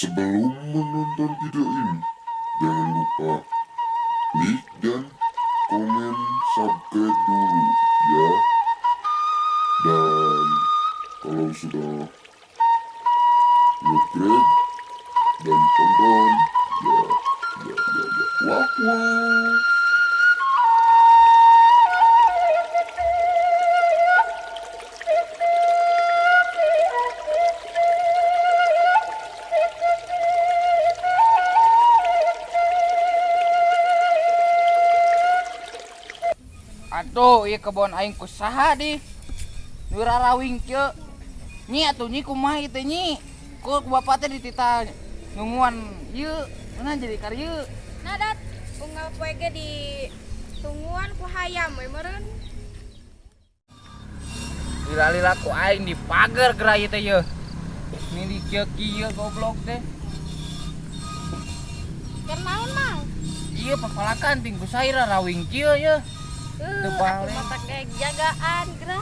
Sebelum menonton video ini, jangan lupa like dan komen, subscribe dulu ya. Dan kalau sudah subscribe dan tonton ya, ya, ya, ya. Wah, wah. Aduh, ieu kebon aing ku saha di? Nu rarawing kieu. Nyi atuh nyi, kumaha ieu teh nyi? Ku bapak teh dititah nungguan ieu, mana jadi karieu? Nah, Dat, unggal poe ge di tungguan ku hayam we meureun. Lila-lila ku aing di pagar geura ieu teh yeuh. Ini di kieu kieu goblok teh. Keur naon, Mang? Ieu papalakan ting ku saha rarawing kieu yeuh. Teu Heuh, balik. Atuh matak ge jagaan geura.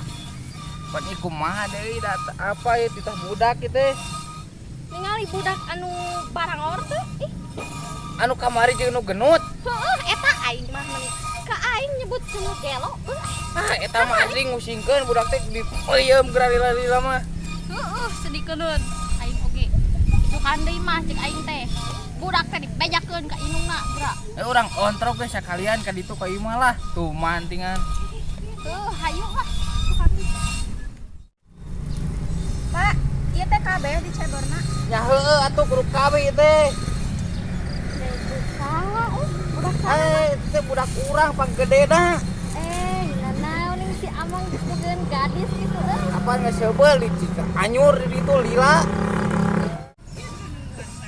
Pan ieu kumaha deui dat apa ieu titah budak ieu teh? Ningali budak anu barangor teh. Ih, Anu kamari jeung nu genut. Heueuh, eta aing mah meuni. Ka aing nyebut nu gelo. Heuh, Ah, eta mah asli ngusingkeun budak teh dipeuyeum geura lila-lila mah. Heueuh, sedikeun aing oge. Isukan deui mah cek aing teh. Budak teh dibejakeun ka indungna geura. Eh, urang ontrok ge sakalian ka ditu ka imah lah. Tuh mantingan. Heuh, hayu lah. Isukan deui. Pak, ieu teh kabeh di ceborna. Nya heueuh atuh kudu kabeh ieu teh. Saha oh, budak saha? Eh, teh budak urang panggedena. Eh, naon ning si Amang geus bogaeun gadis gitu euy. Apa geus seubeuh di Cianjur di ditu lila.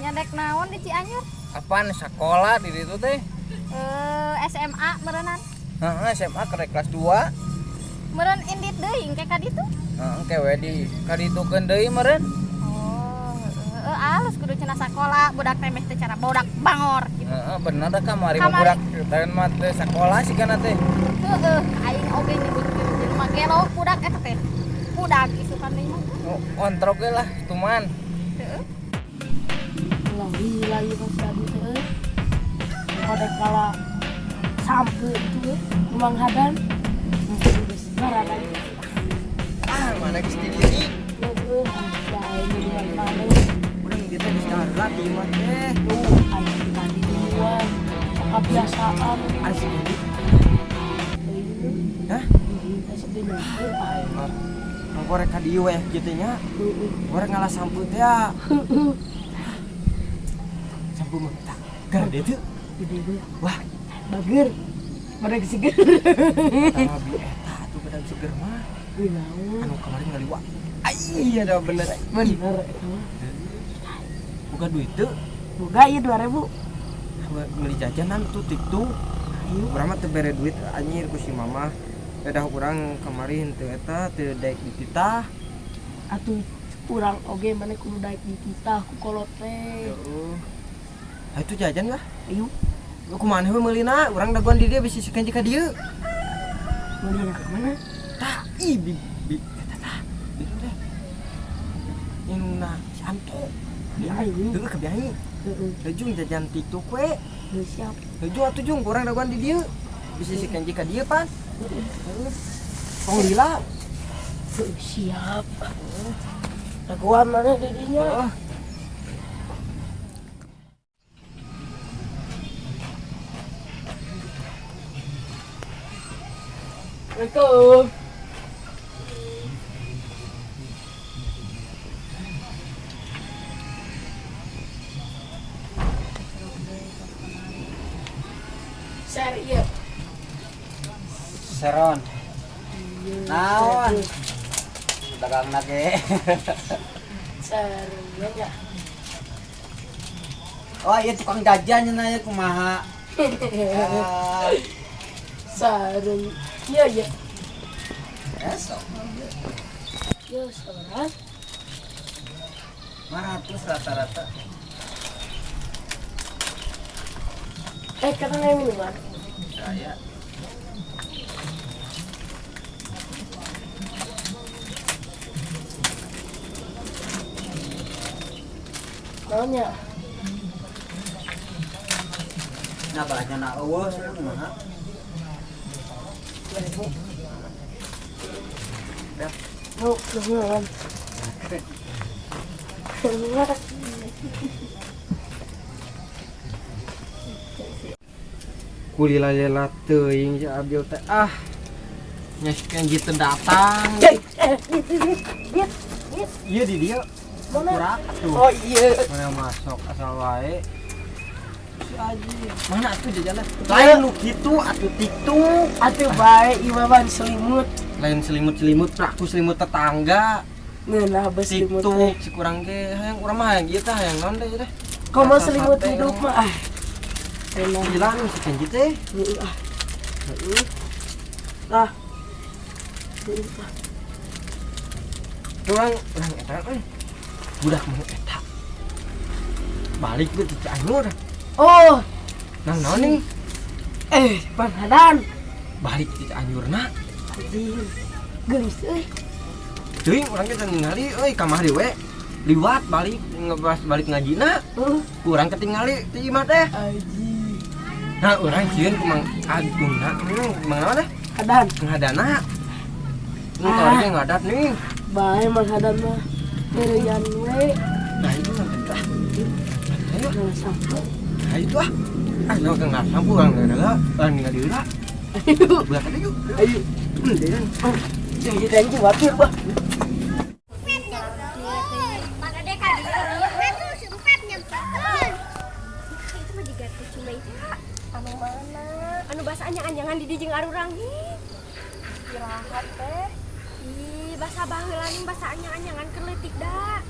Nyadek naon di Cianjur? Apaan sekolah di ditu teh? Eh, SMA meureunan. Heeh, SMA kerek kelas 2. Meureun indit deui engke ka ditu. Heeh, ke we di ka ditukeun deui meureun. Oh, heeh, alus kudu cenah sakola, budak teh meh teh cara budak bangor gitu. Heeh, bener dah kamari mah Kamari. budak teh mah teh sakola sih kana teh. Heeh, aing oge nyebutkeun jelema gelo budak eta teh. Budak isukan deui mah. Oh, ontrok ge lah tuman. Heeh. Lah lila ieu mah si Adi teh euy. Kodek kala sampe itu euy, Mang Hadan. Geus ngarana. Ah, mana geus di dieu? Heueuh, si aing jadi mana? Urang dieu teh geus ngaheula di imah teh. Tuh, aing tadi duluan. Kebiasaan. Asli. Hah? Aing mah mangkorek ka dieu we kieu teh nya. Goreng ngalah sampu teh ya. Sampu mah tah. Gede teu. Gede gue. Wah, Bager. Badak seger. eta mah bi eta atuh badag seger mah. Wih, naon? Anu kemarin ngaliwat. Ai, ada bener. Bener eta mah. Boga duit teu. Boga ieu 2000. Beli jajanan tuh tiktu. Ayo. Urang mah teu bere duit anjir ku si mama. Dadah urang kemarin teu eta teu daek dititah. Atuh urang oge mana kudu daek dititah ku kolot teh. Heeh. Ah, itu jajan lah. Ayo, Kumaha we meulina? Urang dagoan di dieu bisi si Kenji ka dieu. meulina ka mana? Tah, ih bi bi eta tah. Itu teh. Inuna si Anto. Ayo. Heueuh ka biai. Heeh, Lejung jajan TikTok we. geus siap. Lejung atuh jung urang dagoan di dieu. Bisi si Kenji ka dieu pan. Heeh. Tong lila. Heuh, siap. Dagoan mana di dinya? Heeh. Assalamualaikum. Share iya. Seron. Naon? Dagang ge. Share iya ya. Oh, iya tukang jajan nya nya kumaha. Ah, Share iya ya. esok. Yo, seorang 500 rata-rata. Eh, kata minuman. Saya Naon nya? Nah, balanja na eueuh cenah kumaha? Nu, nuhun. Kulila-lila teuing si Abil teh ah. Nya si Kenji teu datang. Dit, Ieu di dieu. Mana? Kurak atuh. Oh iya. Mana masuk asal wae. Si Aji. Mana atuh jajanan? Lain nu kitu atuh TikTok. Atuh bae ieu mah selimut. Lain selimut-selimut, praku selimut tetangga. Ngeunah beus selimut teh. TikTok si kurang ge hayang urang mah hayang ieu teh hayang naon teh ieu teh. Komo Rasa selimut sate hidup urang mah ah. Enak. Gila nih si Kenji teh. Heeh, ah. Ah. Heeh, ah. Urang urang eta euy. Budak mah eta. Balik ge ti Cianjur. Oh, Nang naon nih? Bang Hadan. Balik ti Cianjurna. Anjing. Geulis euy. Teuing urang ge teu ningali euy kamari we. Liwat balik ngebas balik ngajina. Heeh. Kurang ketingali ti imah teh. Anjing. Nah, urang sieun ku Mang Agungna, Mang naon teh? Hadan. Ngadana. Nu Ah. kawarnya ngadat nih. Bae Mang Hadan mah. Meureunyan we. Nah, itu mah teh. Ayo, Nah, sampo. nah itu ah. Ah, nu ke nggak sampu urang heula, urang ningali heula. Ayo. Budak teh yuk. Ayo. Deun. Jadi anjing wakil, Bah. Itu mah jiga kucing bayi teh. Anu mana? Anu basa anyang-anyangan di dijing arurang hi. Irahat teh. Ih, basa baheula ning basa anyang-anyangan keur leutik da.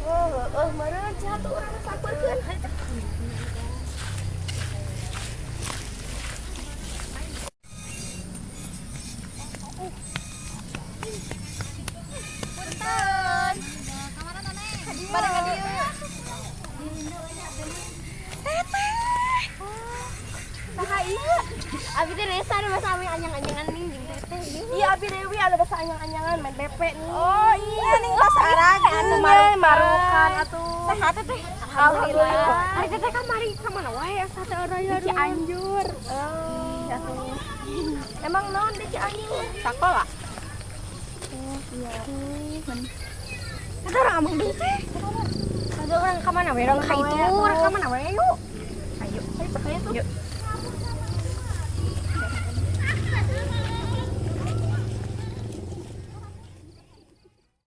Oh, heueuh meureun cenah tuh urang sampeurkeun. Hayu teh. Punten. Bade ka dieu. Teteh. Saha ieu? Abi teh Nesa anu basa anyang-anyangan ning jeung teteh ieu. Iya, Abi Dewi anu basa anyang-anyangan main BP nih. Oh iya ning basa arag Anu marukan atuh. Saha teteh? Alhamdulillah. Ari teteh kamari ka mana wae asa teh araya di Cianjur. Oh. Atuh. Emang naon di Cianjur? Sakola. Oh iya. Ada orang amang deui teh. Ada orang ka mana we? Orang ka itu, orang ka mana we yuk. Ayo, ayo, ayo tuh. Yuk.